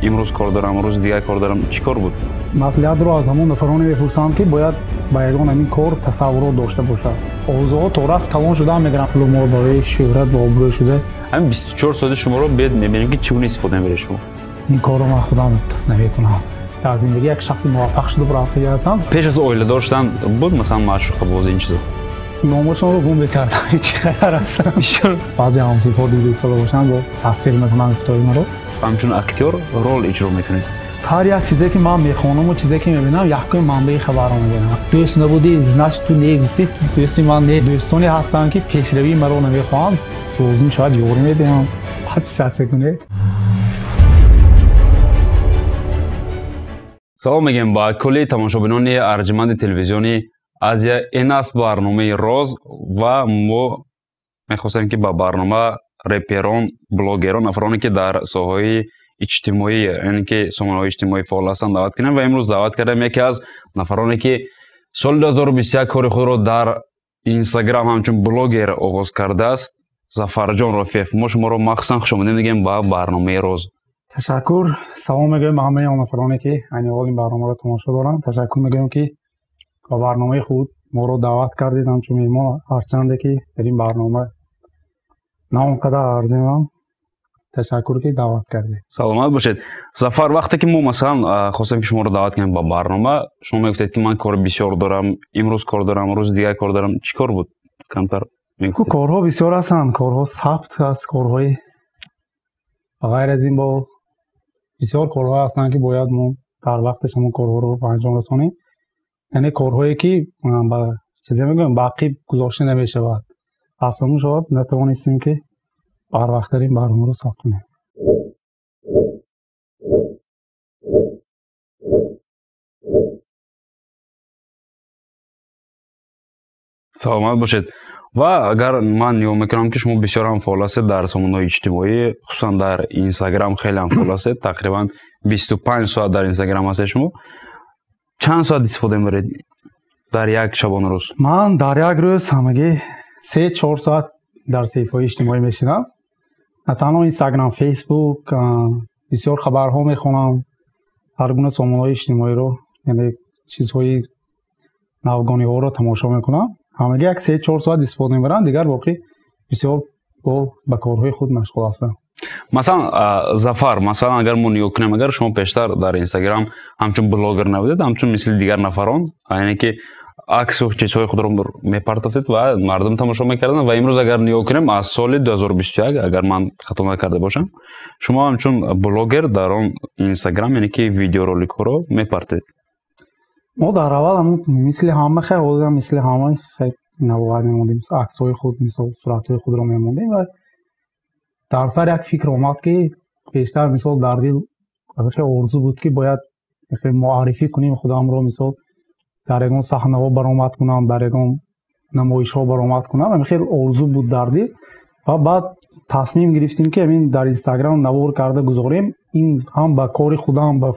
Имрӯз кор дорам, рӯзи дигар кор дорам. Чӣ кор буд? Маслиҳатро аз ҳамон нафароне мепурсанд, ки бояд ба ягон ҳамин кор тасаввурот дошта бошад. Орзуҳо то рафт калон шуда мегиранд. Пулу мол барои шӯҳрат ва обрӯ шуда. Ҳамин 24 соати шуморо бед мебинем, ки чӣ гуна истифода мебаред шумо? Ин корро ман худам намекунам. Дар зиндагӣ як шахси муваффақ шуда рафтагӣ ҳастам. Пеш аз оиладор шудан буд, масалан, маъшуқа бозӣ ин чизо? Номашонро гум мекардам, чӣ қадар ҳастам. Баъзе ҳамсинфҳо дида истода бошанд, бо тасдиқ мекунанд гуфтаҳои маро. Ҳамчун актёр рол иҷро мекунед? Ҳар як чизе ки ман мехонаму чизе ки мебинам, якум манбаи хабарро мебинам. Дӯст набудӣ, значит ту не гуфтӣ, дӯсти ман не. Дӯстоне ҳастанд, ки пешравии маро намехоҳанд, лозим шояд ёрӣ медиҳам. Подписаться кунед. Салом мегӯем ба кулли тамошобинони арҷманди телевизиони Азия. Ин аст барномаи Роз ва мо мехостем, ки ба барнома реперон, блогерон, нафароне ки дар соҳаҳои иҷтимоӣ, яъне ки сомонаҳои иҷтимоӣ фаъол ҳастанд, даъват кунем. Ва имрӯз даъват кардем яке аз нафароне, ки соли 2021 кори худро дар Инстаграм ҳамчун блогер оғоз кардааст, Зафарҷон Рофиев. Мо шуморо махсусан хушомадед мегӯем ба барномаи Роз. Ташаккур. Салом мегӯем ба ҳамаи он нафароне, ки айни ҳол ин барномаро тамошо доранд. Ташаккур мегӯем, ки ба барномаи худ моро даъват кардед ҳамчун меҳмон, ҳарчанде ки дар ин барнома на он қадар арзимам. Ташаккур, ки даъват кардед. Саломат бошед. Зафар, вақте ки мо масалан хостем, ки шуморо даъват кунем ба барнома, шумо мегуфтед, ки ман кори бисёр дорам, имрӯз кор дорам, рӯзи дигар кор дорам. Чӣ кор буд? Камтар мегуфтед. Корҳо бисёр ҳастанд, корҳо сабт аст, корҳои ба ғайр аз ин бо бисёр корҳо ҳастанд, ки бояд мо дар вақташ ҳамон корҳоро ба анҷом расонем. Яъне корҳое ки ба чизе мегӯям, ба ақиб гузошта намешавад. Аз ҳамон сабаб натавонистем, ки барвақттар ин барномаро сабт кунем. Саломат бошед. Ва агар ман нигоҳ мекунам, ки шумо бисёр ҳам фаъол ҳастед дар сомонаҳои иҷтимоӣ, хусусан дар Инстаграм хеле ҳам фаъол ҳастед, тақрибан 25 соат дар Инстаграм ҳастед шумо. Чанд соат истифода мебаред дар як шабонарӯз? Ман дар як рӯз ҳамагӣ 3-4 соат дар саҳифаҳои иҷтимоӣ мешинам. На танҳо Инстаграм, Фейсбук, бисёр хабарҳо мехонам, ҳар гуна сомонаҳои иҷтимоиро, яъне чизҳои навгониҳоро тамошо мекунам. Ҳамагӣ як 3-4 соат истифода мебарам, дигар боқӣ бисёр ба корҳои худ машғул ҳастам. Масалан, Зафар, масалан, агар мо нигоҳ кунем, агар шумо пештар дар Инстаграм ҳамчун блогер набудед, ҳамчун мисли дигар нафарон, яъне ки аксу чизҳои худро мепартофтед ва мардум тамошо мекарданд. Ва имрӯз агар нигоҳ кунем, аз соли 2021, агар ман хато накарда бошам, шумо ҳамчун блогер дар он Инстаграм, яъне ки видеороликҳоро мепартед. Мо дар аввал мисли ҳама, хай ҳозир мисли ҳама, хай навовар мемондем, аксҳои худ, мисол суратҳои худро мемондем. Ва дар сар як фикр омад, ки пештар мисол дар дил хеле орзу буд, ки бояд муаррифӣ кунем худамро, мисол дар ягон саҳнаҳо баромад кунам, дар ягон намоишҳо баромад кунам. Ҳамин хел орзу буд дар дил. Ва баъд тасмим гирифтем, ки ҳамин дар Инстаграм навор карда гузорем. Ин ҳам ба кори худам, ба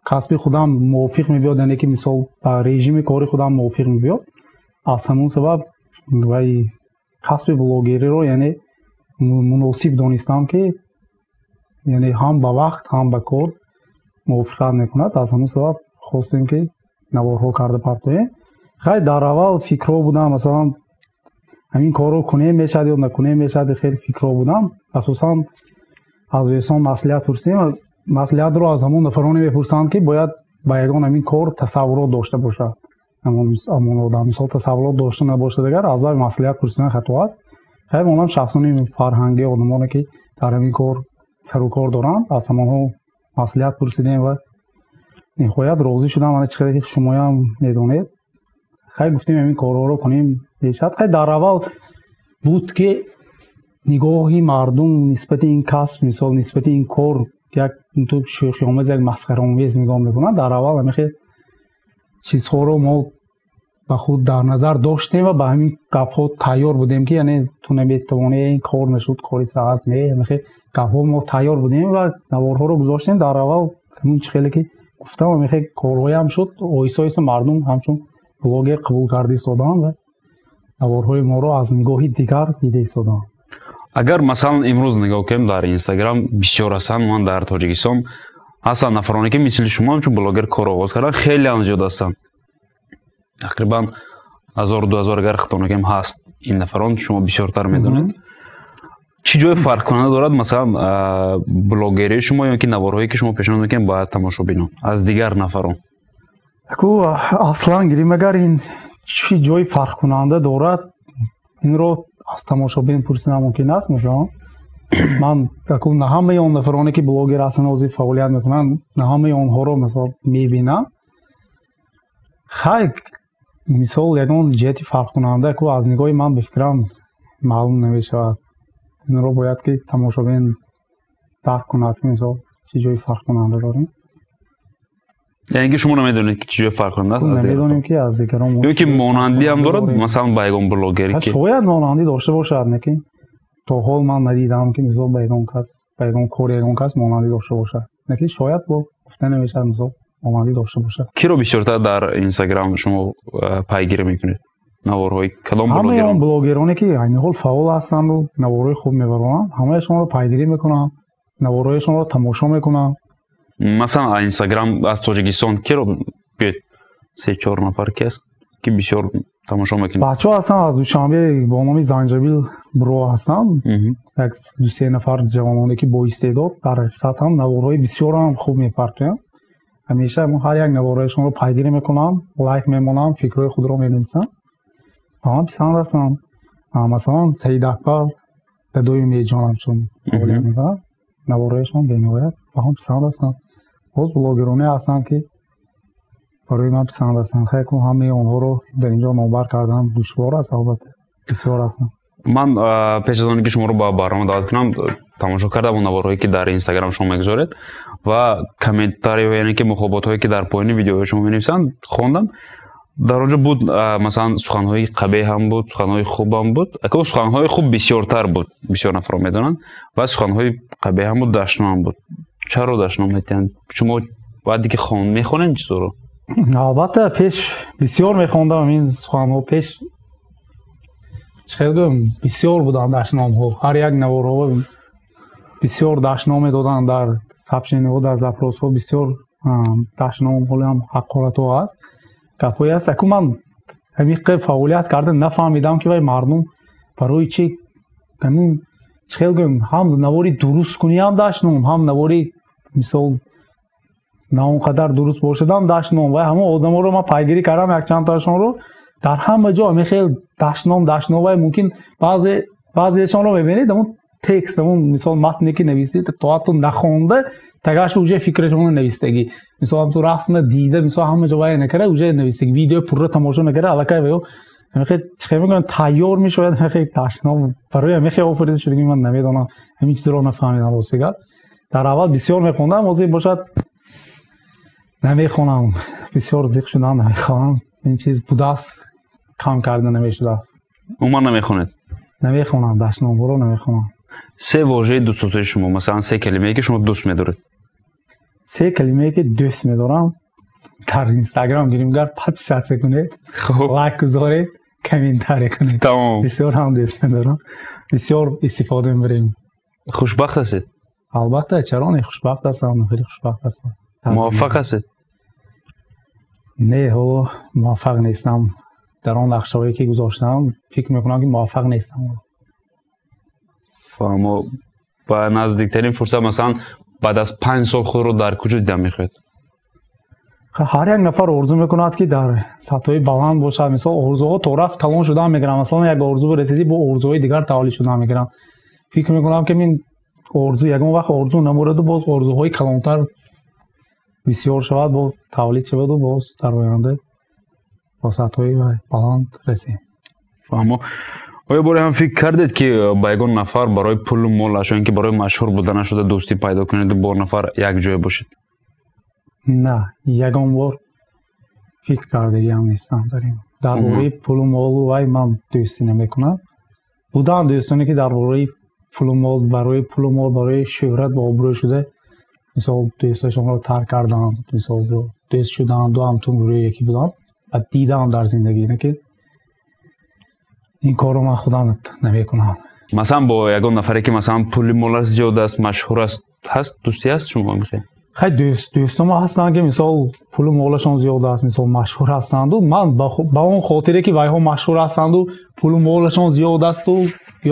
касби худам мувофиқ мебиёд, яъне ки мисол ба режими кори худам мувофиқ мебиёд. Аз ҳамон сабаб вай касби блогериро, яъне муносиб донистам, ки яъне ҳам ба вақт, ҳам ба кор мувофиқат мекунад. Аз ҳамон сабаб хостем, ки наворҳо карда партоем. Хай дар аввал фикрҳо будам, масалан ҳамин корро кунем мешавад ё накунем мешавад, хеле фикрҳо будам. Асосан аз дӯстон маслиҳат пурсидем. Маслиҳатро аз ҳамон нафароне мепурсанд, ки бояд ба ягон ҳамин кор тасаввурот дошта бошад. Ҳамон одам мисол тасаввурот дошта набошад, агар аз вай маслиҳат пурсидан хато аст. Хай онам шахсони фарҳангӣ, одамоне ки дар ҳамин кор сару кор доранд, аз ҳамонҳо маслиҳат пурсидем ва ниҳоят розӣ шудам. Ана чӣ қадар ки шумоям медонед. Хай гуфтем, ҳамин корҳоро кунем мешавад. Хай дар аввал буд, ки нигоҳи мардум нисбати ин касб, мисол нисбати ин кор як шӯхиомез, як масхараомез нигоҳ мекунанд. Дар аввал ҳамин хел чизҳоро мо ба худ дар назар доштем ва ба ҳамин гапҳо тайёр будем, ки яъне ту наметавонӣ, ин кор нашуд, кори саат не, ҳамин хел гапҳо мо тайёр будем ва наворҳоро гузоштем. Дар аввал ҳамин чӣ хеле ки гуфтам, ҳамин хел корҳоям шуд. Оҳиста оҳиста мардум ҳамчун блогер қабул карда истоданд ва наворҳои моро аз нигоҳи дигар дида истоданд. Агар масалан имрӯз нигоҳ кунем, дар Инстаграм бисёр ҳастанд, ман дар Тоҷикистон ҳастанд нафароне, ки мисли шумо ҳамчун блогер кор оғоз карданд, хелеам зиёд ҳастанд, тақрибан 1000-2000, агар хато накунем, ҳаст ин нафарон, шумо бисёртар медонед. Чӣ ҷои фарқкунанда дорад, масалан, блогерии шумо ё ки наворҳое, ки шумо пешниҳод мекунед ба тамошобинон, аз дигар нафарон? Аку, аслан гирим, агар ин чӣ ҷои фарқкунанда дорад, инро аз тамошобин пурсидан мумкин аст. Масалан, ман аку на ҳамаи он нафароне, ки блогер ҳастанд, ҳозир фаъолият мекунанд, на ҳамаи онҳоро, масалан, мебинам. Хай, мисол, ягон ҷиҳати фарқкунанда ку аз нигоҳи ман, ба фикрам, маълум намешавад. Инро бояд ки тамошобин дарк кунад, ки мисол чӣ ҷои фарқкунанда дорем. Яъне ки шумо намедонед, ки чӣ ҷои фарқкунанда аст? Намедонем, ки аз дигарон. Ё ки монандӣ ҳам дорад, масалан, ба ягон блогере ки? Шояд монандӣ дошта бошад, лекин то ҳол ман надидам, ки мисол ба ягон кас, ба ягон кори ягон кас монандӣ дошта бошад. Лекин шояд, бо гуфта намешавад, мисол, монандӣ дошта бошад. Киро бисёртар дар Инстаграм шумо пайгирӣ мекунед, наворҳои кадом? Ҳамаи он блогероне, ки айни ҳол фаъол ҳастанду наворҳои хуб мебаронанд, ҳамаашонро пайгирӣ мекунам, наворҳояшонро тамошо мекунам. Масалан, Инстаграм аз Тоҷикистон киро биёед, се чор нафар ки аст, ки бисёр тамошо мекунед? Бачаҳо ҳастанд аз Душанбе, бо номи Занҷабил Бро ҳастанд, як дусе нафар ҷавононе, ки боистеъдод, дар ҳақиқат ҳам наворҳои бисёрам хуб мепартоянд. Ҳамеша ҳар як наворҳояшонро пайгирӣ мекунам, лайк мемонам, фикрҳои худро менависам. Ба ман писанд ҳастанд. Масалан, Саид Акбар, дадои Умедҷонам, чун фаъолият мекунад, наворҳояшон бениҳоят ба ҳам писанд ҳастанд. Боз блогероне ҳастанд, ки барои ман писанд ҳастанд. Хай, ҳамаи онҳоро дар ин ҷо номбар кардан душвор аст, албатта, бисёр ҳастанд. Ман пеш аз оне ки шуморо ба барнома даъват кунам, тамошо кардам он наворҳое, ки дар Инстаграм шумо мегузоред, ва комментариҳо, яъне ки мухоботҳое, ки дар поёни видеоҳои шумо менависанд, хондам. Дар он ҷо буд, масалан, суханҳои қабеҳ ҳам буд, суханҳои хуб ҳам буд. Ака, суханҳои хуб бисёртар буд, бисёр нафарро медонанд, ва суханҳои қабеҳ ҳам буд, дашном ҳам буд. Чаро дашном метиҳанд? Шумо баъде ки мехонед чизоро? Албатта, пеш бисёр мехондам ин суханҳо. Пеш, чӣ хел гӯям, бисёр буданд дашномҳо. Ҳар як наворҳо бисёр дашном медоданд, дар сообщениҳо, дар запросҳо бисёр дашном, ҳолиам ҳақоратҳо ҳаст, гапҳое ҳаст. Аку ман ҳамин фаъолият карда нафаҳмидам, ки вай мардум барои чӣ ҳамин, чӣ хел гӯям, ҳам навори дуруст кунӣ ҳам дашном, ҳам навори, мисол, на он қадар дуруст бошадам дашном. Вай ҳамон одаморо ман пайгирӣ кардам, якчандтаашонро, дар ҳама ҷо ҳамин хел дашном, дашном. Вай мумкин баъзеашонро мебинед, ҳамон текст, ҳамон, мисол, матне, ки нависед, то ҳатто нахонда тагаш уже фикрашонро навистагӣ. Мисол, ҳамту расма дида, мисол, ҳама ҷо вай накарда, уже навистагӣ, видео пурра тамошо накарда, аллакай ваё ҳамин, чӣ хел мегӯянд, тайёр мешавад. Ҳамин дашном барои ҳамин хел офарида шудагӣ, ман намедонам, ҳамин чизро нафаҳмидам, рости гап. Дар аввал бисёр мехондам, ҳозир бошад намехонам, бисёр зиқ шудам, намехонам. Ин чиз будааст, кам карда намешудааст. Умуман намехонед? Намехонам, дашномҳоро намехонам. Се вожаи дӯстдоштаи шумо, масалан, се калимае, ки шумо дӯст медоред? Се калимае, ки дӯст медорам, дар Инстаграм гирим гар: подписаться кунед, лайк гузоред, комментарий кунед. Тамом. Бисёр ҳам дӯст медорам, бисёр истифода мебарем. Хушбахт ҳастед? Албатта, чаро не, хушбахт ҳастам, хеле хушбахт ҳастам. Муваффақ ҳастед? Не, ҳоло муваффақ нестам. Дар он нақшаҳое, ки гузоштам, фикр мекунам, ки муваффақ нестам. Фаҳмо. Ба наздиктарин фурсат, масалан, баъд аз 5 сол худро дар куҷо дидан мехоҳед? Ҳар як нафар орзу мекунад, ки дар сатҳҳои баланд бошад. Мисол, орзуҳо то рафт калон шудан мегиранд. Масалан, як орзу расидӣ, бо орзуҳои дигар таваллуд шудан мегиранд. Фикр мекунам, ки мин орзу ягон вақт орзу намураду, боз орзуҳои калонтар бисёр шавад, бо тавлид шаваду боз дар оянда ба сатҳҳои баланд расем. Фаҳмо. Оё боре ҳам фикр кардед, ки ба ягон нафар барои пулу молаш ё ин ки барои машҳур буданаш шуда дӯстӣ пайдо кунеду бо нафар якҷоя бошед? На, ягон бор фикр кардагиам нестам дар ин. Дар бораи пулу молу вай ман дӯстӣ намекунам. Буданд дӯстоне, ки дар бораи пулу мол, барои пулу мол, барои шӯҳрат ба обрӯ шуда, мисол, дӯсташонро тарк карданд, мисол, дӯст шуданд, ҳамтун гурӯҳи якӣ буданд ва дидам дар зиндагӣ, ки ин корро ман худам намекунам. Масалан, бо ягон нафаре, ки масалан пули молаш зиёд аст, машҳур аст, ҳаст, дӯстӣ ҳаст шумо мехоҳед? Хай, дӯстомо ҳастанд, ки мисол пулу молашон зиёд аст, мисол машҳур ҳастанду. Ман ба он хотире, ки вайҳо машҳур ҳастанду пулу молашон зиёд асту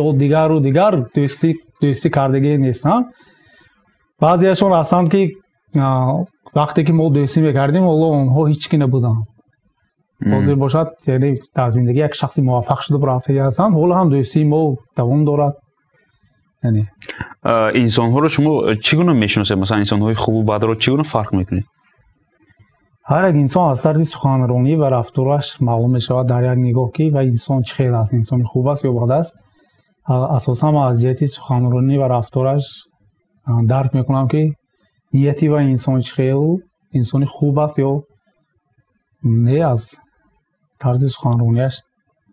ё дигару дигар, дӯстӣ кардагӣ нестанд. Баъзеашон ҳастанд, ки вақте ки мо дӯстӣ мекардем, ҳоло онҳо ҳеҷ ки набуданд. Ҳозир бошад, яъне дар зиндагӣ як шахси муваффақ шуда рафтагӣ ҳастанд, ҳоло ҳам дӯстии мо давом дорад. Яъне Инсонҳоро шумо чӣ гуна мешиносед? Масалан, инсонҳои хубу бадро чӣ гуна фарқ мекунед? Ҳар як инсон аз тарзи суханронӣ ва рафтораш маълум мешавад дар як нигоҳ, ки ва инсон чӣ хел аст, инсони хуб аст ё бад аст. Асосан ман аз ҷиҳати суханронӣ ва рафтораш дарк мекунам, ки нияти ва инсон чӣ хел, инсони хуб аст ё не, аз тарзи суханронияш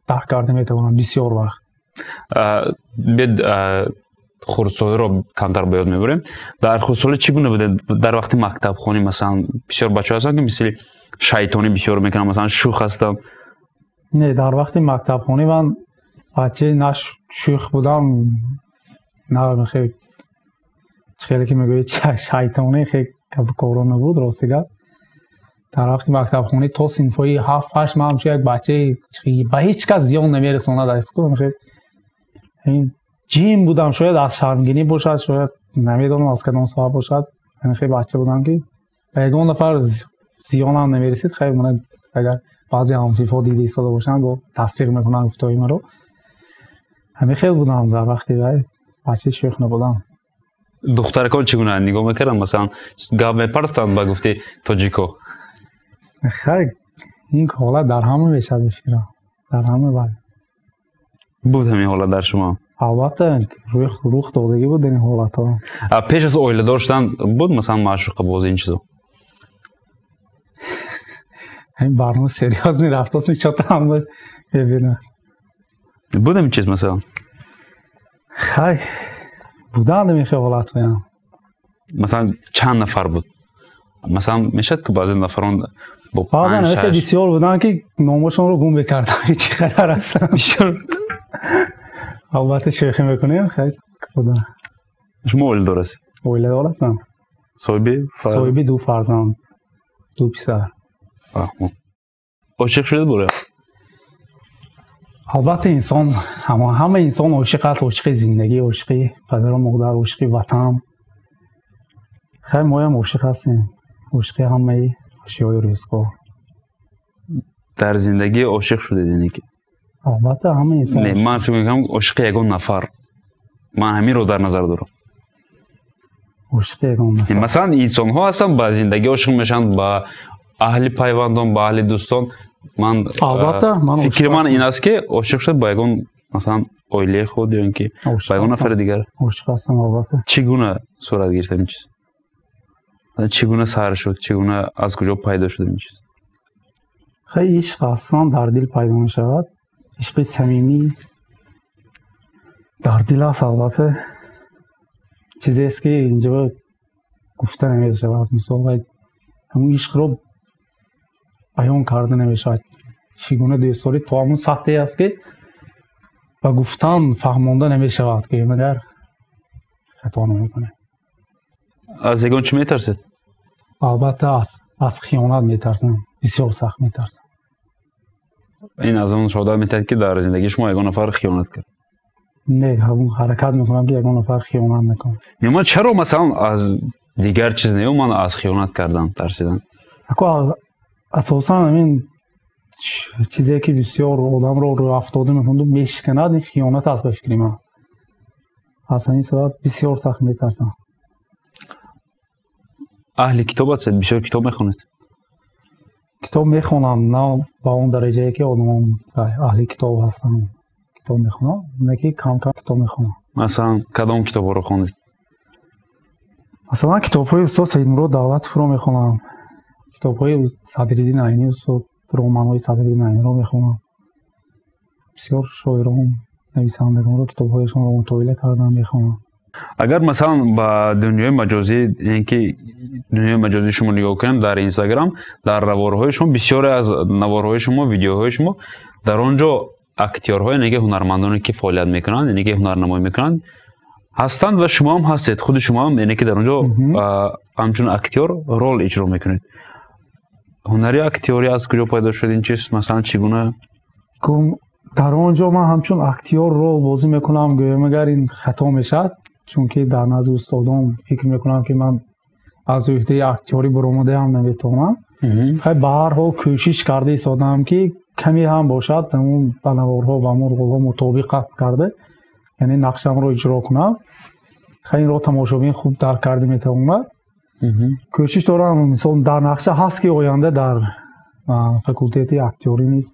дарк карда метавонам бисёр вақт. Биёед, хурдсолиро камтар ба ёд мебарем. Дар хурдсолӣ чӣ гуна будед? Дар вақти мактабхонӣ, масалан, бисёр бачаҳо ҳастанд, ки мисли шайтонӣ бисёр мекунанд, масалан, шӯх ҳастанд. Не, дар вақти мактабхонӣ ман бачаи на шӯх будам, на хеле хеле, ки мегӯед, шайтонӣ, хеле коро набуд, рости гап. Дар вақти мактабхонӣ то синфҳои 7-8 ман ҳамчун як бачаи ба ҳеҷ кас зиён намерасонад, ҷим будам. Шояд аз шармгинӣ бошад, шояд намедонам аз кадом сабаб бошад, хеле бача будам, ки ба ягон нафар зиёнам намерасид. Хеле ман, агар баъзе ҳамсинфҳо дида истода бошанд, бо тасдиқ мекунанд гуфтаҳои маро. Ҳамин хел будам дар вақти вай, бачаи шӯх набудам. Духтаракон чӣ гуна нигоҳ мекарданд? Масалан, гап мепартанд, ба гуфти тоҷико? Хай, ин ҳолат дар ҳама мешавад, бификрам, дар ҳама, бале. Буд ҳамин ҳолат дар шумо? Албатта, рух додагӣ буд ин ҳолатҳо. Пеш аз оиладор шудан буд, масалан, маъшуқабозӣ, ин чизо? Ҳамин барнома серьёзный рафтост, чота ҳама мебинад. Буд ҳамин чиз, масалан? Хай, буданд ҳамин хел ҳолатҳоям. Масалан, чанд нафар буд? Масалан, мешавад, ки баъзе нафарон бо баъзан хеле бисёр буданд, ки номошонро гум мекардам, чӣ қадар ҳастанд. Бисёр. Албатта, шӯхӣ мекунем, хай, буданд. Шумо оиладор ҳастед? Оиладор ҳастам. Соҳиби? Соҳиби ду фарзанд, ду писар. Ошиқ шудед бора? Албатта, инсон, ҳама инсон ошиқ аст, ошиқи зиндагӣ, ошиқи падару модар, ошиқи ватан. Хай, моям ошиқ ҳастем, ошиқи ҳамаи хушиҳои рӯзгор. Дар зиндагӣ ошиқ шудед, яъне ки? Албатта, ҳама инсон. Не, ман фикр мекунам, ошиқи ягон нафар, ман ҳаминро дар назар дорам. Ошиқи ягон нафар? Масалан, инсонҳо ҳастанд, ба зиндагӣ ошиқ мешаванд, ба аҳли пайвандон, ба аҳли дӯстон. Ман Албатта, ман фикри ман ин аст, ки ошиқ шуд ба ягон, масалан, оилаи худ ё ин ки ба ягон нафари дигар. Ошиқ ҳастам, албатта. Чӣ гуна сурат гирифт ин чиз? Чӣ гуна сар шуд, чӣ гуна, аз куҷо пайдо шуд ин чиз? Хай, ишқ аслан дар дил пайдо мешавад. Ишқи самимӣ дар дил аст, албатта. Чизест, ки инҷо гуфта намешавад, мисол, ҳамун ишқро баён карда намешавад. Чӣ гуна дӯстдорӣ то ҳамун сатҳе аст, ки ба гуфтан фаҳмонда намешавад, ки магар хато намекунем. Аз ягон чӣ метарсед? Албатта, аз хиёнат метарсам, бисёр сахт метарсам. Ин аз он шаҳодат метиҳад, ки дар зиндагии шумо ягон нафар хиёнат кард? Не, ҳамун ҳаракат мекунам, ки ягон нафар хиёнат накунад. Ман чаро, масалан, аз дигар чиз не, ман аз хиёнат кардан тарсидан? Ако, асосан ҳамин чизе, ки бисёр одамро рӯафтода мекунаду мешиканад, ин хиёнат аст, ба фикри ман. Аз ҳамин сабаб бисёр сахт метарсам. Аҳли китоб ҳастед? Бисёр китоб мехонед? Китоб мехонам, на ба он дараҷае, ки одамон аҳли китоб ҳастанд, китоб мехонам, не ки кам кам китоб мехонам. Масалан, кадом китобҳоро хондед? Масалан, китобҳои устод Саидмурод Давлатовро мехонам, китобҳои Садриддин Айнӣ, устод, романҳои Садриддин Айниро мехонам. Бисёр шоирон, нависандагонро, китобҳояшонро мутолиа кардан мехонам. Агар, масалан, ба дунёи маҷозӣ, яъне ки дунёи маҷозии шумо нигоҳ кунем, дар Инстаграм, дар наворҳои шумо, бисёре аз наворҳои шумо, видеоҳои шумо, дар он ҷо Актёрҳо, яъне ки ҳунармандоне, ки фаъолият мекунанд, яъне ки ҳунарнамоӣ мекунанд, ҳастанд ва шумо ҳам ҳастед. Худи шумо ҳам, яъне ки дар он ҷо ҳамчун актёр рол иҷро мекунед. Ҳунари актёрӣ аз куҷо пайдо шуд ин чиз? Масалан, чӣ гуна? Дар он ҷо ман ҳамчун актёр рол бозӣ мекунам, гӯям агар ин хато мешавад, чунки дар назди устодон фикр мекунам, ки ман аз уҳдаи актёрӣ баромадаам наметавонам. Хай, ба ҳар ҳол кӯшиш карда истодаам, ки каме ҳам бошад, ҳамун ба наворҳо, ба ҳамун ролҳо мутобиқат карда, яъне нақшамро иҷро кунам. Хай, инро тамошобин хуб дарк карда метавонад. Кӯшиш дорам, мисол, дар нақша ҳаст, ки оянда дар факултети актёрӣ низ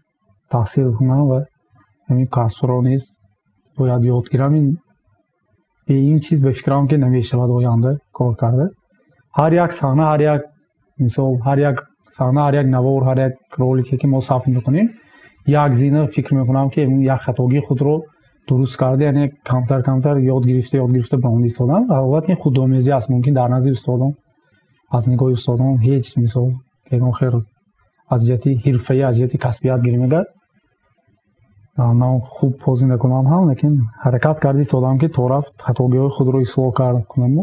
таҳсил кунам ва ҳамин касбро низ бояд ёд гирам. Ин чиз ба фикрам, ки намешавад оянда кор карда. Ҳар як саҳна, ҳар як мисол, ҳар як саҳна, ҳар як навор, ҳар як ролике, ки мо сабт мекунем, як зина фикр мекунам, ки як хатогии худро дуруст карда, яъне камтар камтар ёд гирифта, ёд гирифта баромада истодам. Албатта, ин худомӯзӣ аст. Мумкин дар назди устодон, аз нигоҳи устодон ҳеҷ, мисол, ягон хел аз ҷиҳати ҳирфаӣ, аз ҷиҳати касбият гирем агар, ман хуб бозӣ накунам ҳам, лекин ҳаракат карда истодам, ки то рафт хатогиҳои худро ислоҳ кунаму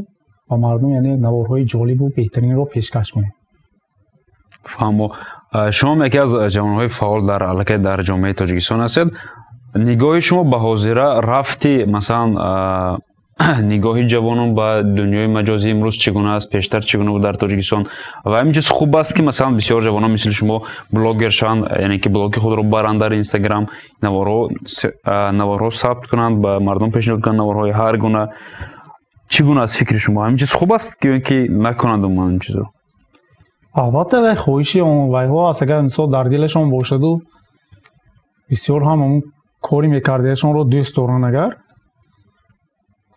ба мардум, яъне, наворҳои ҷолибу беҳтаринро пешкаш кунем. Фаҳмо. Шумо яке аз ҷавонҳои фаъол дар аллакай дар ҷомеаи Тоҷикистон ҳастед. Нигоҳи шумо ба ҳозира рафти, масалан, нигоҳи ҷавонон ба дунёи маҷозӣ имрӯз чӣ гуна аст? Пештар чӣ гуна буд дар Тоҷикистон? Ва ҳамин чиз хуб аст, ки, масалан, бисёр ҷавонон мисли шумо блогер шаванд, яъне ки блоги худро баранд дар Инстаграм, наворҳо сабт кунанд, ба мардум пешниҳод кунанд наворҳои ҳар гуна. Чӣ гуна аст фикри шумо? Ҳамин чиз хуб аст ё ин ки накунанд умуман ин чизро? Албатта, вай хоҳиши вайҳо аст. Агар, мисол, дар дилашон бошаду бисёр ҳам ҳамун кори мекардаашонро дӯст доранд агар,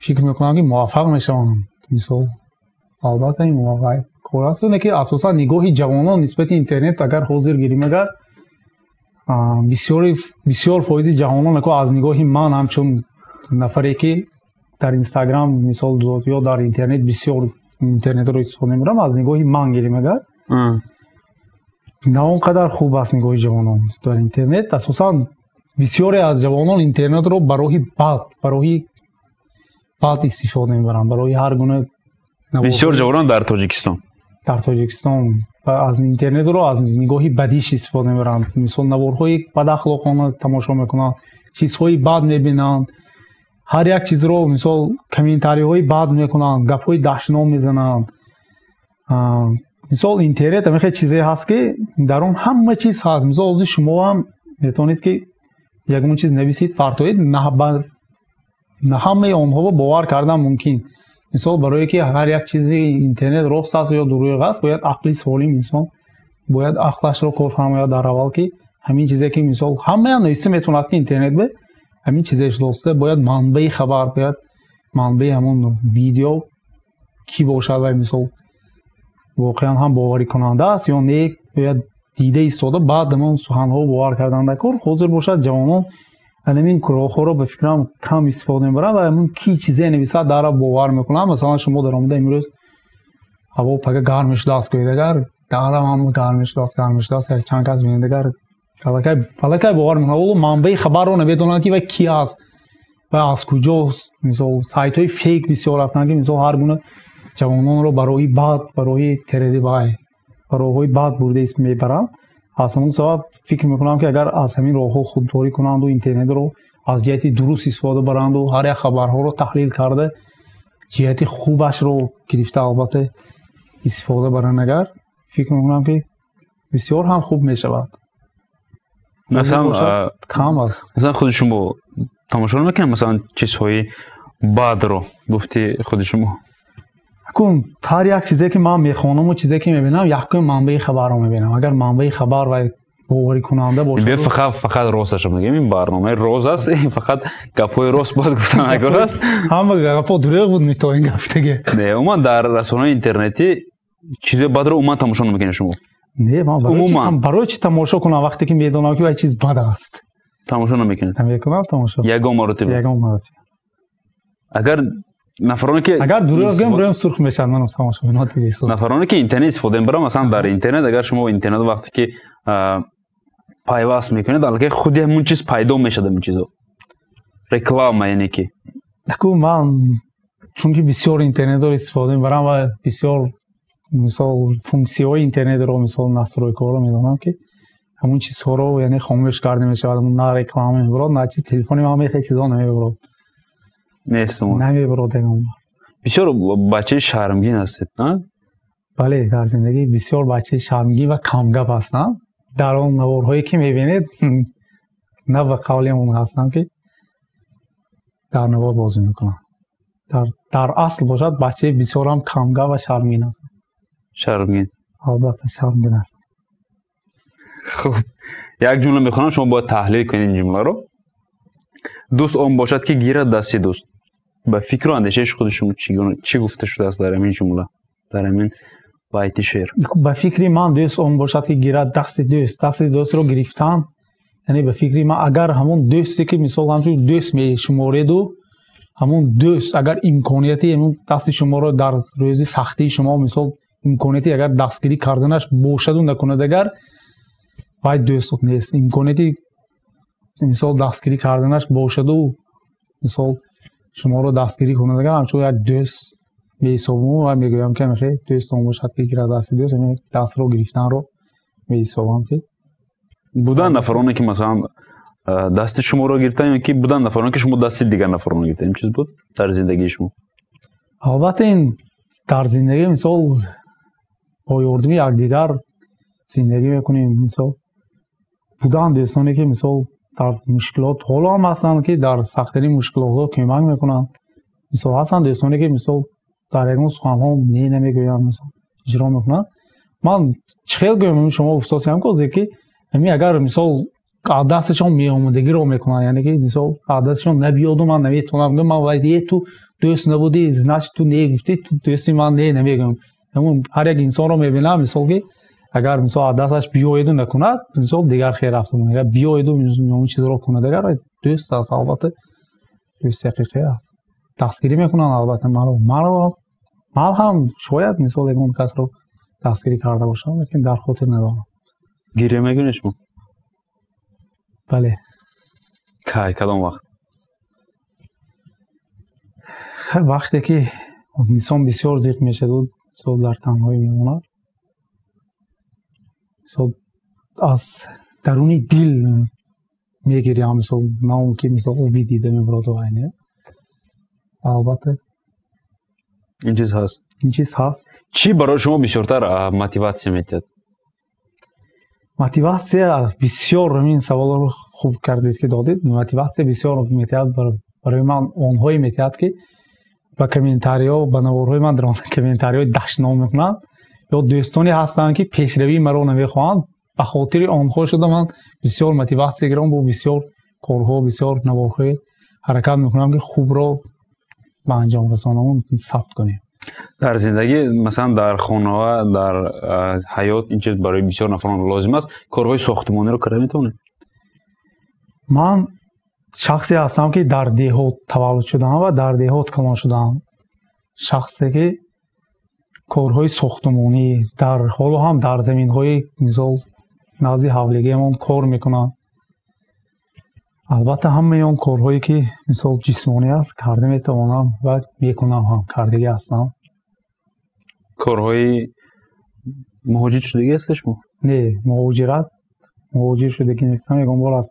фикр мекунам, ки муваффақ мешаванд. Мисол, албатта, ин кор аст, ки асосан нигоҳи ҷавонон нисбати интернет агар ҳозир гирем агар, бисёр фоизи ҷавонон, аз нигоҳи ман ҳамчун нафаре, ки дар Инстаграм, мисол, ё дар интернет бисёр интернетро истифода мебарам, аз нигоҳи ман гирем агар, на он қадар хуб аст нигоҳи ҷавонон дар интернет. Асосан бисёре аз ҷавонон интернетро ба роҳи бад истифода мебаранд, барои ҳар гуна. Бисёр ҷавонон дар Тоҷикистон? Дар Тоҷикистон аз интернетро аз нигоҳи бадиш истифода мебаранд. Мисол, наворҳои бадахлоқона тамошо мекунанд, чизҳои бад мебинанд, ҳар як чизро, мисол, комментариҳои бад мекунанд, гапҳои дашном мезананд. Мисол, интернет ҳамин хел чизе ҳаст, ки дар он ҳама чиз ҳаст. Мисол, ҳозир шумо ҳам метавонед, ки ягон чиз нависед, партоед, на ҳамаи онҳоро бовар кардан мумкин. Мисол, барое ки ҳар як чизи интернет рост аст ё дурӯғ аст, бояд ақли солим, инсон бояд ақлашро кор фармояд дар аввал, ки ҳамин чизе, ки, мисол, ҳамаам нависта метавонад, ки интернет бе ҳамин чизе шудааст, бояд манбаи хабар, бояд манбаи ҳамон видео кӣ бошад ва, мисол, воқеан ҳам боварикунанда аст ё не, бояд дида истода, баъд ҳамон суханҳо бовар кардан дар кор. Ҳозир бошад, ҷавонон ҳамин роҳҳоро, ба фикрам, кам истифода мебаранд ва ҳамун ки чизе нависад, дарра бовар мекунанд. Масалан, шумо даромада имрӯз ҳаво пага гарм шудааст гӯед агар, дарра ҳам гарм шудааст, гарм шудааст, чанд кас бинед агар, аллакай бовар мекунад. Ҳоло манбаи хабарро намедонанд, ки вай ки аст ва аз куҷост. Мисол, сайтҳои фейк бисёр ҳастанд, ки, мисол, ҳар гуна ҷавононро ба роҳи бад, ба роҳи тередибай, ба роҳҳои бад бурда мебаранд. Аз ҳамон сабаб фикр мекунам, ки агар аз ҳамин роҳҳо худдорӣ кунанду интернетро аз ҷиҳати дуруст истифода баранду ҳар як хабарҳоро таҳлил карда, ҷиҳати хубашро гирифта, албатта, истифода баранд агар, фикр мекунам, ки бисёр ҳам хуб мешавад. Масалан, кам аст. Масалан, худи шумо тамошо намекунед, масалан, чизҳои бадро, гуфти худи шумо? Кун ҳар як чизе, ки ман мехонаму чизе, ки мебинам, якум манбаи хабарро мебинам. Агар манбаи хабар ва боварикунанда бошад. Биё, фақат росташро мегӯем. Ин барномаи роз аст, фақат гапҳои рост бояд гуфта накор аст. Ҳама гапҳо дурӯғ буд, то ин гап диге. Не, умуман дар расонаҳои интернетӣ чизои бадро умуман тамошо намекунед шумо? Не, ман барои чӣ тамошо кунам, вақте ки медонам, ки вай чиз бад аст? Тамошо намекунед? Намекунам тамошо. Ягон маротиба? Ягон маротиба. Агар нафароне, ки Агар дурӯғ гӯям, рӯям сурх мешавад, манам тамошо. Нафароне, ки интернет истифода мебаранд, масалан, дар интернет, агар шумо интернет вақте ки Пайваст мекунед, аллакай худи ҳамун чиз пайдо мешавад, ҳамин чизо. Реклама, яъне ки. Аку ман чунки бисёр интернетро истифода мебарам ва бисёр мисол функсияҳои интернетро, мисол настройкаҳоро медонам, ки ҳамун чизҳоро яъне хомӯш карда мешавад. На реклама мебурад, на чиз. Телефони ман хеле чизҳо намебурад. Нест. Намебурад ягон. Бисёр бачаи шармгин ҳастед, на? Бале, дар зиндагӣ бисёр бачаи шармгин ва камгап ҳастам. Дар он наворҳое ки мебинед, на ба қавли он ҳастам, ки дар навор бозӣ мекунам. Дар асл бошад, бачаи бисёрам камгап ва шармгин ҳастам. Шармгин. Албатта, шармгин ҳастам. Хуб, як ҷумла мехонам, шумо бояд таҳлил кунед ин ҷумларо. Дӯст он бошад, ки гирад дасти дӯст. Ба фикру андешаи худи шумо чӣ гуфта шудааст дар ҳамин ҷумла, дар ҳамин байти шеър? Ба фикри ман, дӯст он бошад, ки гирад дасти дӯст. Дасти дӯстро гирифтан, яъне ба фикри ман, агар ҳамон дӯсте ки мисол ҳамчун дӯст мешумореду, ҳамон дӯст агар имконияти ҳамон дасти шуморо дар рӯзи сахтии шумо, мисол имконияти агар дастгирӣ карданаш бошаду накунад, агар вай дӯст нест. Имконияти мисол дастгирӣ карданаш бошаду мисол шуморо дастгирӣ кунад, агар ҳамчун як дӯст меҳисобам ва мегӯям, ки ҳамихе дӯст он бошад, ки гирад дасти дӯст, дастро гирифтанро меҳисобам ки. Будан нафароне, ки масалан дасти шуморо гирифтан, ё ки будан нафароне, ки шумо дасти дигар нафаронро гирифтан, ин чиз буд дар зиндагии шумо? Албатта, ин дар зиндагӣ мисол бо ёрдами якдигар зиндагӣ мекунем. Мисол будан дӯстоне, ки мисол дар мушкилот ҳоло ҳам ҳастанд, ки дар сахттарин мушкилотҳо кӯмак мекунанд. Мисол ҳастанд дӯстоне, ки мисол дар ягон суханҳо не намегӯянд, мисол иҷро мекунанд. Ман чӣ хел гӯям, шумо уфтосиям козе, ки ҳамин агар мисол дасташон меомадагиро мекунанд, яъне ки мисол дасташон набиёду ман наметавонам гӯям, ман вай е ту дӯст набудӣ, значит ту не гуфтӣ, ту дӯсти ман не намегӯям. Ҳамун ҳар як инсонро мебинам, мисол ки агар мисол дасташ биёеду накунад, мисол дигар хел рафта, агар биёеду он чизро кунад, агар дӯст аст, албатта дӯсти ҳақиқӣ аст, дастгирӣ мекунанд. Албатта маро ман ҳам шояд мисол ягон касро дастгирӣ карда бошам, лекин дар хотир надорам. Гиря мекунед шумо? Бале. Кай, кадом вақт? Вақте ки инсон бисёр зиқ мешавад, мисол дар танҳоӣ мемонад, мисол аз даруни дил мегирям, мисол на он ки мисол оби дида мебароду айне. Албатта ин чиз ҳаст. Ин чиз ҳаст. Чӣ барои шумо бисёртар мотиватсия медиҳад? Мотиватсия бисёр, ин саволро хуб кардед, ки додед. Мотиватсия бисёр метиҳад барои ман, онҳое метиҳад, ки ба комментариҳо, ба наворҳои ман дар комментариҳои дашном мекунанд, ё дӯстоне ҳастанд, ки пешравии маро намехоҳанд. Ба хотири онҳо шуда ман бисёр мотиватсия гирам, бо бисёр корҳо, бисёр наворҳои ҳаракат мекунам, ки хубро ба анҷом расонам, сабт кунем. Дар зиндагӣ, масалан дар хонава, дар ҳаёт ин чиз барои бисёр нафарон лозим аст. Корҳои сохтмониро карда метавонед? Ман шахсе ҳастам, ки дар деҳот таваллуд шудаам ва дар деҳот калон шудаам. Шахсе ки корҳои сохтмонӣ дар ҳоло ҳам дар заминҳои мисол назди ҳавлигиамон кор мекунам. Албатта, ҳамаи он корҳое ки мисол ҷисмонӣ аст, карда метавонам ва мекунам ҳам, кардагӣ ҳастам. Корҳои муҳоҷир шудагӣ ҳастед шумо? Не, муҳоҷир шудагӣ нестам, ягон бор аз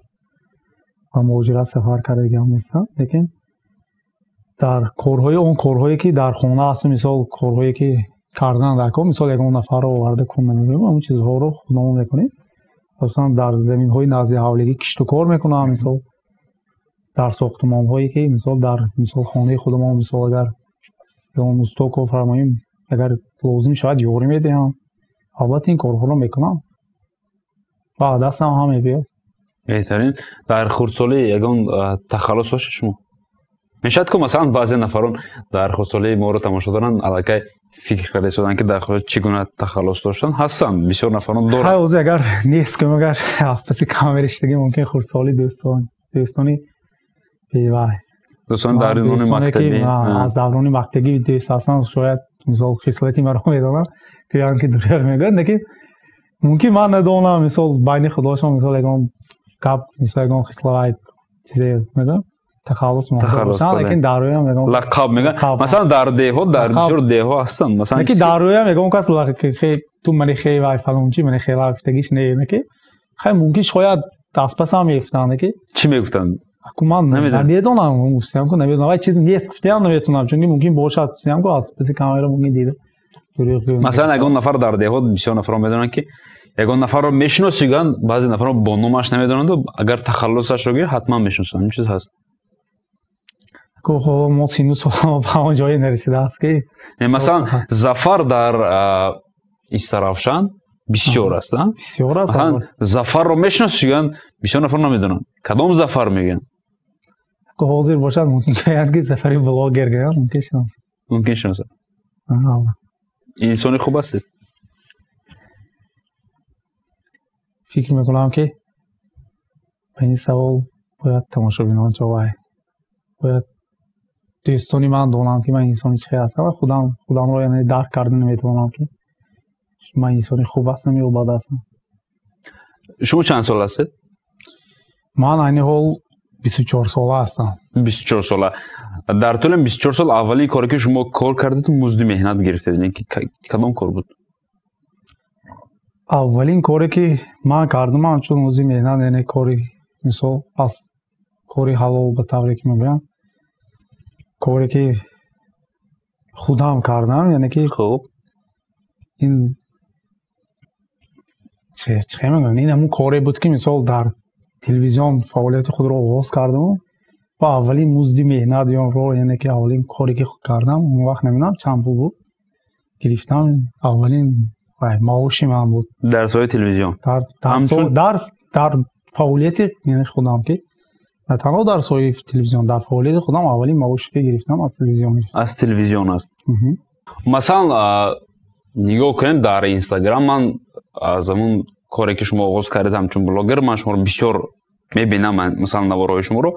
ба муҳоҷират сафар кардагиам нестам, лекин дар корҳои он корҳое ки дар хона ҳасту, мисол корҳое ки кардан дар кор, мисол ягон нафарро оварда кун намегӯем, ҳамон чизҳоро худамон мекунем. Хусусан дар заминҳои назди ҳавлигӣ кишту кор мекунам, мисол дар сохтмонҳое ки мисол дар мисол хонаи худамон, мисол агар ягон усто кор фармоем, агар лозим шавад, ёрӣ медиҳам. Албатта, ин корҳоро мекунам ва дастам ҳам мебиёд. Беҳтарин. Дар хурдсолӣ ягон тахаллус доштед шумо? Мешавад ку масалан баъзе нафарон дар хурдсолӣ моро тамошо доранд, аллакай фикр карда истоданд, ки дар хурд чӣ гуна тахаллус доштанд. Ҳастанд, бисёр нафарон доранд. Ҳай, ҳозир агар нест кунем, агар паси камера шидагӣ, мумкин хурдсолӣ дӯстони бевай. Дӯстони дар даврони мактабӣ. Аз даврони мактабӣ дӯст ҳастанд, шояд мисол хислати маро медонанд, гӯянд, ки дурӯғ мегӯяд, лекин Мумкин ман надонам, мисол байни худошон, мисол ягон гап, мисол ягон хиславай чизе мегӯям, тахаллус мебошанд, лекин дар рӯям ягон лақаб мегӯянд. Масалан, дар деҳот, дар бисёр деҳҳо ҳастанд, масалан, лекин дар рӯям ягон кас ту мани хей вай фалончи, мани хей вай гуфтагиш не, ки хай мумкин шояд дастпасам мегуфтанд, ки чӣ мегуфтанд? Аку ман намедонам, гуфтам ку намедонам, вай чиз нест гуфтаам наметонам, чунки мумкин бошад, гуфтам ку аз паси камера мумкин дида. Масалан, ягон нафар дар деҳот бисёр нафарро медонанд, ки ягон нафарро мешиносиганд, баъзе нафарро бо номаш намедонанду, агар тахаллусашро гир, ҳатман мешиносанд. Ин чиз ҳаст. Ку мо сину сол ба он ҷое нарасидааст, ки масалан, Зафар дар Истаравшан бисёр аст, бисёр аст. Зафарро мешиносиганд, бисёр нафар намедонанд. Кадом Зафар мегӯянд? Ку ҳозир бошад, мумкин гӯянд, ки Зафари блогер гӯянд, мумкин шиносанд. Мумкин шиносанд. Инсони хуб ҳастед? Фикр мекунам, ки ба ин савол бояд тамошобинон ҷавоб, бояд дӯстони ман донанд, ки ман инсони чӣ ҳастам ва худамро яъне дарк карда наметавонам, ки ман инсони хуб ҳастам ё бад ҳастам. Шумо чанд сол ҳастед? Ман айни ҳол 24 сола ҳастам. 24 сола. Дар тӯли 24 сол аввалин коре, ки шумо кор кардед, музди меҳнат гирифтед, кадом кор буд? Аввалин коре, ки ман кардам, ҳамчун музди меҳнат, яъне кори, мисол, аз кори ҳалол, ба тавре ки мегӯям, коре, ки худам кардам, яъне ки хуб ин чӣ мегӯям, ин ҳамун коре буд, ки мисол дар телевизион фаъолияти худро оғоз кардаму ва аввалин музди меҳнат ёнро, яъне ки аввалин коре, ки кардам, он вақт намедонам чанд пул буд, гирифтам, аввалин маоши ман буд. Дар соҳаи телевизион? Дар фаъолияти яъне худам, ки на танҳо дар соҳаи телевизион, дар фаъолияти худам аввалин маоше, ки гирифтам, аз телевизион. Аз телевизион аст. Масалан, нигоҳ кунем дар Инстаграм, ман аз ҳамун коре, ки шумо оғоз кардед ҳамчун блогер, ман шуморо бисёр мебинам, масалан, наворҳои шуморо.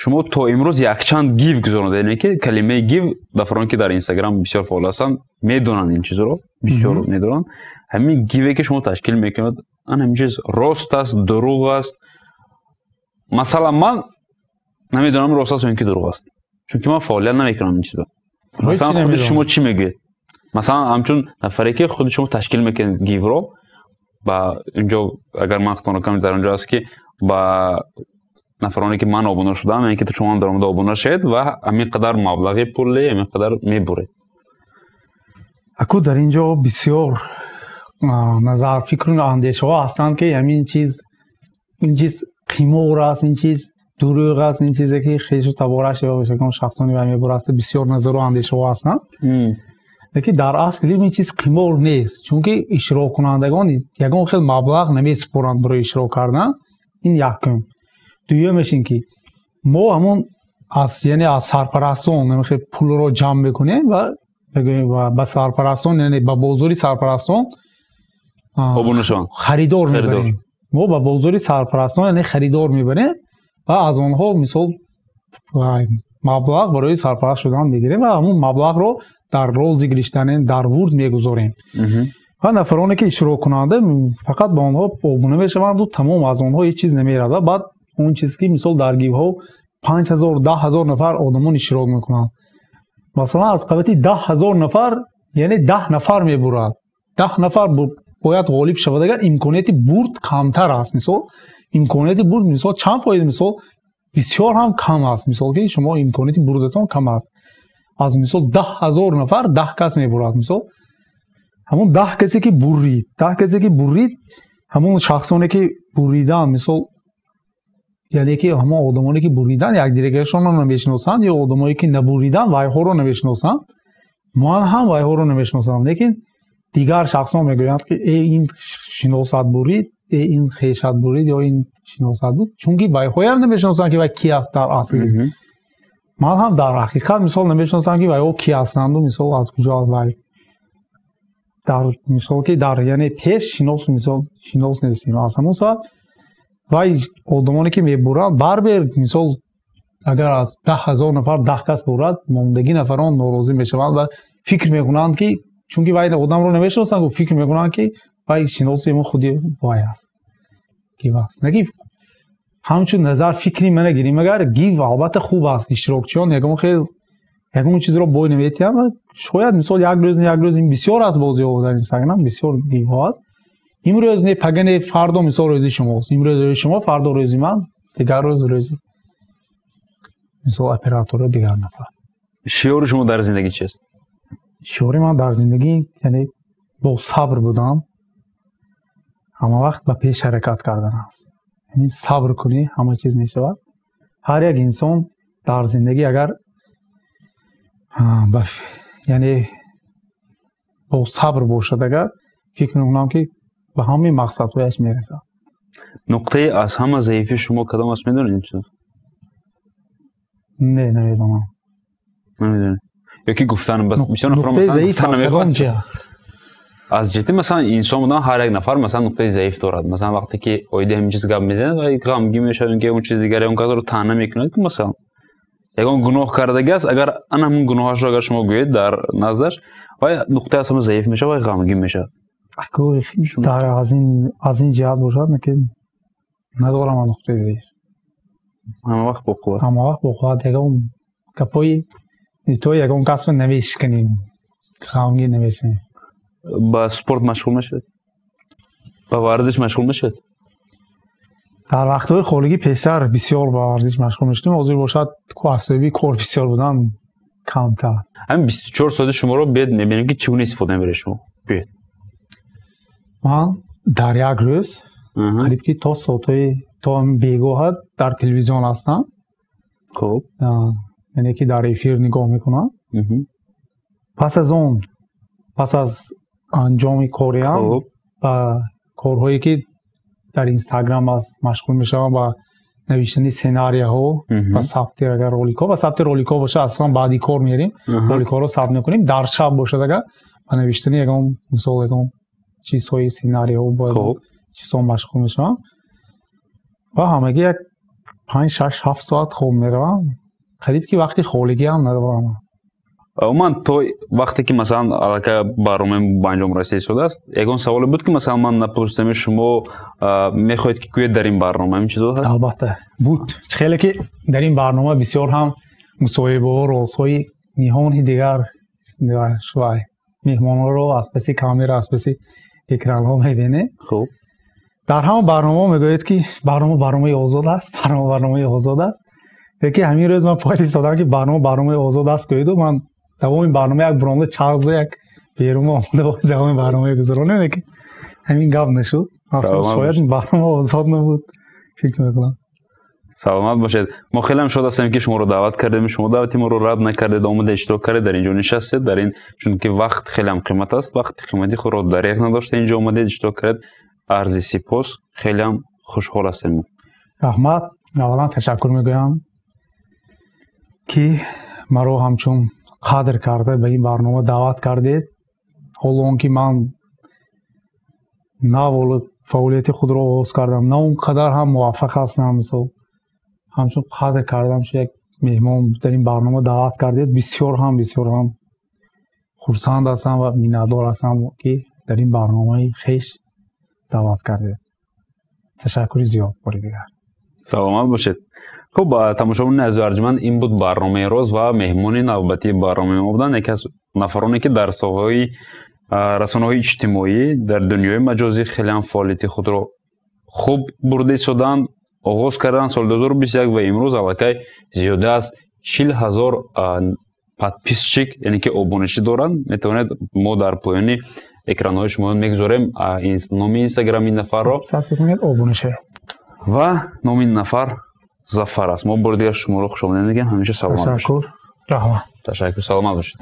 Шумо то имрӯз якчанд гив гузаронда, яъне ки калимаи гив нафароне, ки дар Инстаграм бисёр фаъол ҳастанд, медонанд ин чизро, бисёр медонанд. Ҳамин гиве, ки шумо ташкил мекунед, ан ҳамин чиз рост аст, дурӯғ аст? Масалан, ман намедонам рост аст ё ин ки дурӯғ аст, чунки ман фаъолият намекунам ин чизро. Масалан, худи шумо чӣ мегӯед? Масалан, ҳамчун нафаре, ки худи шумо ташкил мекунед гивро, ба инҷо, агар ман хато накунам, дар онҷо аст, ки ба нафароне, ки ман обуна шудам, яъне ки шумо ҳам дар омада обуна шавед ва ҳамин қадар маблағи пуле, ҳамин қадар мебуред. Аку дар ин ҷо бисёр назар, фикру андешаҳо ҳастанд, ки ҳамин чиз, ин чиз қимор аст, ин чиз дурӯғ аст, ин чизе, ки хешу табораш ё ягон шахсони вай мебурад, бисёр назару андешаҳо ҳастанд. Лекин дар асл ин чиз қимор нест, чунки иштироккунандагон ягон хел маблағ намесупоранд барои иштирок кардан. Ин якум. Дуюмеш ин ки мо ҳамон аз, яъне аз сарпарастон пулро ҷамъ мекунем ва ба сарпарастон, яъне ба бозори сарпарастон обуна шаванд, харидор мебарем. Мо ба бозори сарпарастон, яъне харидор мебарем ва аз онҳо, мисол, маблағ барои сарпараст шудан мегирем ва ҳамун маблағро дар розыгрыш, дар бурд мегузорем. Ва нафароне, ки иштироккунанда, фақат ба онҳо обуна мешаванду тамом, аз онҳо ҳеҷ чиз намерад. Ва баъд он чиз, ки мисол дар гивҳо 5000, 10 000 нафар одамон иштирок мекунанд. Масалан, аз қабати 10 000 нафар, яъне 10 нафар мебурад, 10 нафар бояд ғолиб шавад. Агар имконияти бурд камтар аст, мисол, имконияти бурд, мисол, чанд фоиз, мисол, бисёр ҳам кам аст, мисол, ки шумо имконияти бурдатон кам аст. Аз, мисол, 10 000 нафар 10 кас мебурад. Мисол, ҳамон 10 касе, ки бурид, 10 касе, ки бурид, ҳамон шахсоне, ки буридан, мисол, яъне ки ҳамон одамоне, ки буридан, якдигарашонро намешиносанд ё одамое, ки набуридан, вайҳоро намешиносанд. Ман ҳам вайҳоро намешиносам, лекин дигар шахсон мегӯянд, ки э, ин шиносат бурид, э, ин хешат бурид ё ин шиносат буд, чунки вайҳоям намешиносанд, ки вай ки аст дар асл. Ман ҳам дар ҳақиқат, мисол, намешиносам, ки вайҳо ки ҳастанду, мисол, аз куҷо вай дар, мисол, ки дар, яъне пеш шинос, мисол, шинос нестем. Аз ҳамон сабаб вай одамоне, ки мебуранд, барбер, мисол, агар аз 10 000 нафар 10 кас бурад, мондагӣ нафарон норозӣ мешаванд ва фикр мекунанд, ки чунки вай одамро намешиносанд, фикр мекунанд, ки Вай шиноси мо худи вай аст. Гив аст. Наги ҳамчун назар фикри мана гирим, агар гив албатта хуб аст, иштирокчиён ягон хел ягон чизро бой наметиҳанд. Шояд мисол як рӯз не як рӯз ин бисёр аст, бозиҳо дар Инстаграм бисёр гивҳо аст. Имрӯз не пага не фардо мисол рӯзи шумост. Имрӯз рӯзи шумо, фардо рӯзи ман, дигар рӯз рӯзи мисол оператора дигар нафар. Шиори шумо дар зиндагӣ чист? Шиори ман дар зиндагӣ яъне бо сабр будан, ҳама вақт ба пеш ҳаракат кардан аст. Яъне сабр кунӣ, ҳама чиз мешавад. Ҳар як инсон дар зиндагӣ агар яъне бо сабр бошад, агар фикр мекунам ки ба ҳамаи мақсадҳояш мерасад. Нуқтаи аз ҳама заифи шумо кадом аст, медонед чиз? Не, намедонам. Намедонед. Ё ки гуфтан бас бисёр нафар нуқтаи заиф аз кадом ҷиҳат? Аз ҷиҳати масалан инсон будан ҳар як нафар масалан нуқтаи заиф дорад. Масалан вақте ки оиди ҳамин чиз гап мезанад ва ғамгин мешавад, ки ягон чизи дигар ягон касро таъна мекунад, ки масалан ягон гуноҳ кардагӣ аст, агар ана ҳамун гуноҳашро агар шумо гӯед дар наздаш, вай нуқтаи аз ҳама заиф мешавад, вай ғамгин мешавад. Дар аз ин ҷиҳат бошад, ки надорам ман нуқтаи заиф. Ҳама вақт бо қувват. Ҳама вақт бо қувват. Ягон гапҳои то ягон касба намешиканем, ғамгин намешавем. Ба спорт машғул мешавед? Ба варзиш машғул мешавед? Дар вақтҳои холигӣ пештар бисёр ба варзиш машғул мешудем, ҳозир бошад асоби кор бисёр будан камтар. Ҳамин 24 соати шуморо биёед мебинем ки чӣ гуна истифода мебаред шумо. Биёед. Ман дар як рӯз қариб ки то соатҳои то бегоҳа дар телевизион ҳастам. Хуб. Яъне ки дар эфир нигоҳ мекунам. Пас аз он, пас аз анҷоми кориам ба корҳое ки дар Инстаграм аст машғул мешавам, ба навиштани сценарияҳо, ба сабти агар роликҳо, ба сабти роликҳо бошад аслан баъди кор мерем, роликҳоро сабт мекунем. Дар шаб бошад агар ба навиштани ягон мисол ягон чизҳои сценарияҳо бояд чизҳо машғул мешавам ва ҳамагӣ як 5, 6, 7 соат хоб меравам. Қариб ки вақти холигӣ ҳам надорам. Умуман то вақте ки масалан аллакай барномаи ба анҷом расида истодааст, ягон саволе буд ки масалан ман напурсидами, шумо мехоҳед ки гӯед дар ин барнома ҳамин чизо ҳаст? Албатта буд. Хеле ки дар ин барнома бисёр ҳам мусоҳибаҳо, розҳои ниҳони дигар шувай меҳмонҳоро аз паси камера, аз паси экранҳо мебинем. Хуб. Дар ҳама барномаҳо мегӯяд ки барнома барномаи озод аст, барнома барномаи озод аст. Лекин ҳамин рӯз ман пояд истодам ки барнома барномаи озод аст гӯеду ман давоми барнома як буромда чағза як берун омада боз давоми барномаи гузаронем, лекин ҳамин гап нашуд. Шояд барнома озод набуд, фикр мекунам. Саломат бошед. Мо хеле ҳам шод ҳастем ки шуморо даъват кардем, шумо даъвати моро рад накардед, омада иштирок кардед, дар инҷо нишастед, дар ин чунки вақт хеле ҳам қимат аст, вақти қимати худро дареғ надошта инҷо омадед, иштирок кардед. Арзи сипос, хеле ҳам хушҳол ҳастем. Раҳмат. Аввалан ташаккур мегӯям ки маро ҳамчун қадр карда ба ин барнома даъват кардед. Ҳоло он ки ман нав фаъолияти худро оғоз кардам, на он қадар ҳам муваффақ ҳастам, мисол ҳамчун қадр кардам, ки як меҳмон дар ин барнома даъват кардед. Бисёр ҳам хурсанд ҳастам ва миннатдор ҳастам ки дар ин барномаи хеш даъват кардед. Ташаккури зиёд бори дигар. Саломат бошед. Хуб, тамошобинони азизу арҷманд, ин буд барномаи роз ва меҳмони навбатии барномаи мо буданд яке аз нафароне ки дар соҳаҳои расонаҳои иҷтимоӣ дар дунёи маҷозӣ хеле ҳам фаъолияти худро хуб бурда истоданд, оғоз карданд соли 2021 ва имрӯз аллакай зиёда аз 40 000 подписчик, яъне ки обуначӣ доранд. Метавонед мо дар поёни экранҳои шумо мегузорем номи инстаграми ин нафарро ва номи ин нафар Зафар аст. Мо бори дигар шуморо хушомадед мегӯем. Ҳамеша саломат бошед. Ташаккур. Раҳмат. Ташаккур, саломат бошед.